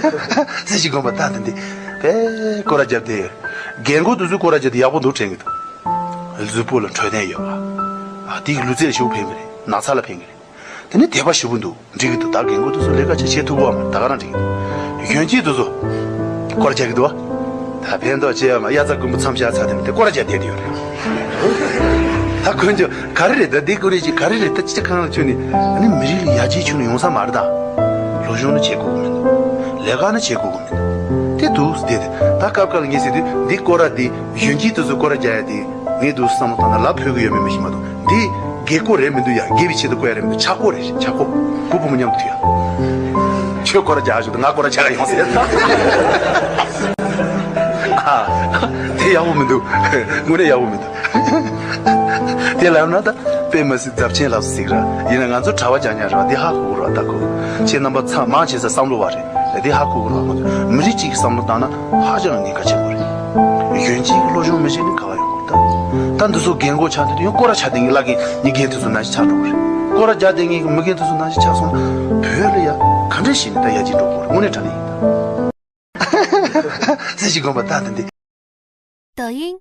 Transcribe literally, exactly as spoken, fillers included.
སྲིད་ཞིའི་དགོན་པ་ད་དེ་འདི་དཔེ་སྐོར་ར་རྒྱབ་བསྡད་ཡོད། རྒན་གོག་དེ་ཚོས་སྐོར་ར་རྒྱབ་དེ་ཡག་པོ་འདུག་དྲན་གི་འདུག་གཟུགས་པོ་ལ་འཕྲོད་བསྟེན་ཡོད་པ། ཨ་དེ་གི་ལུས་རྩལ་ཞེ་པོ་ཕན་གི་རེད། ན་ཚ་ལ་ཕན་གི་རེད། དེ་ནས་དད་པ་ཞེ་པོ་འདུག་འགྲིག་གི་འདུག་ད་རྒན་གོག་དེ་ཚོ་ལས་ཀ་ཆ་བྱེད་ཐུབ་པ་མ་རེད། ད་ག་རང་འགྲིག་གི་འདུག་གཞོན་སྐྱེས་དེ་ཚོ་སྐོར་ར་རྒྱག་གི་འདུག་བ། ད་ཕན་ཐོགས་ཆེ་ཡ་མ་དབྱར་རྩྭ་དགུན་འབུ་མཚམས་བཞག་ཚར་དེ་མི་དེ་སྐོར་ར་རྒྱག་བསྡད་དེ་ཡོད་རེད། ད་དཀོན་མཆོག་ག་རེ་རེད། ད་འདི་ཀུ་རེ་ཅིག་ག་རེ་རེད། ད་ཅི་ཁང་ལ་ཆུ་ནི་ཨ་ནི་མི་རིགས་ལ་ཡར་རྒྱས་ཆུ་ནི་ཡོང་ས་མ་རེད། ད་སློབ་སྦྱོང་ནི་བྱེད་དགོས་གི་མི་འདུག་ལས་ཀ་ནི་བྱེད་དགོས་གི་མི་འདུག་དེ་འདུག་སྟེ་དེ་ད་སྐབས་སྐབས་ལ་ངས་ཟེར་དུས་འདི་སྐོར་ར་འདི་གཞོན་སྐྱེས་དེ་ཚོ་སྐོར་ར་རྒྱག་ཡ་དེ་ངས་འདུག་བསམ་བློ་བཏང་ན་ལབ་ཕོད་གི་ཡོད་མེད་མི་ཤེས་མ་གཏོགས་འདི་རྒས་སྐོར་རེད་མི་འདུག་ཡ། རྒས་པའི་ཆེད་དུ་སྐོར་ཡ་རེད་མི་འདུག་ཆག་སྒོ་རེད། ཆག་སྒོ་བུ་བུ་མོ་མཉམ་དུ་ཡ། ཁྱོད་སྐོར་ར་རྒྱག་ཞུ་དུ་ང་སྐོར་ར་རྒྱག་ཡོང་ཟེར། ཨ་དེ་ཡག་པོ་མི་འདུག་དངོས་གནས་ཡག་པོ་མི་འདུག་དེ་ལབ་ན་ད་དཔེ་མི་སྲིད་རྫབ་ཆེན་ལབ་སུ་ཟིག་ར། ཡིན་ན་ང་ཚོ་གྲྭ་པ་རྒྱག་ཉག་ར་དེ་ཧ་གོ་གི་ར། ད་ཁོ་ཁྱེད་རྣམ་པ་ཚང་མང་ཆེ་ས་བསམ་བློ་བ་རེད། དེ་ཧ་གོ་གི་ར། ཁོ་ཚོ་མི་རིགས་གཅིག་གི་བསམ་བློ་བཏང་ན་ཧ་ཅང་ཉེན་ཁ་ཆེན་པོ་རེད། གཞོན་སྐྱེས་ཀྱི་སློབ་སྦྱོང་མི་བྱེད་ནི་ག་བ་ཡོང་གི་རེད། ད་ད་འདི་ཚོ་རྒན་གོག་ཆགས་དུས་ཡང་སྐོར་ར་ཆགས་དེ་ངའི་བླ་རྒན་ངའི་རྒན་དེ་ཚོ་ནང་བཞིན་ཆགས་འགྲོ་གི་རེད། སྐོར་ར་རྒྱག་དེ་ངའི་མི་རྒན་དེ་ཚོ་ནང་བཞིན་ཆགས་སོང་ན་བོད་ལ་ཡ་ག་འདྲ་ཞིག་ནི་ད་ཡར་རྒྱས་འགྲོ་གི་རེད། དངོས་གནས་དྲང་གནས་ཡིན་ད། སྲིད་ཞིའི་དགོན་པ་ད་དེ་འདི། 抖音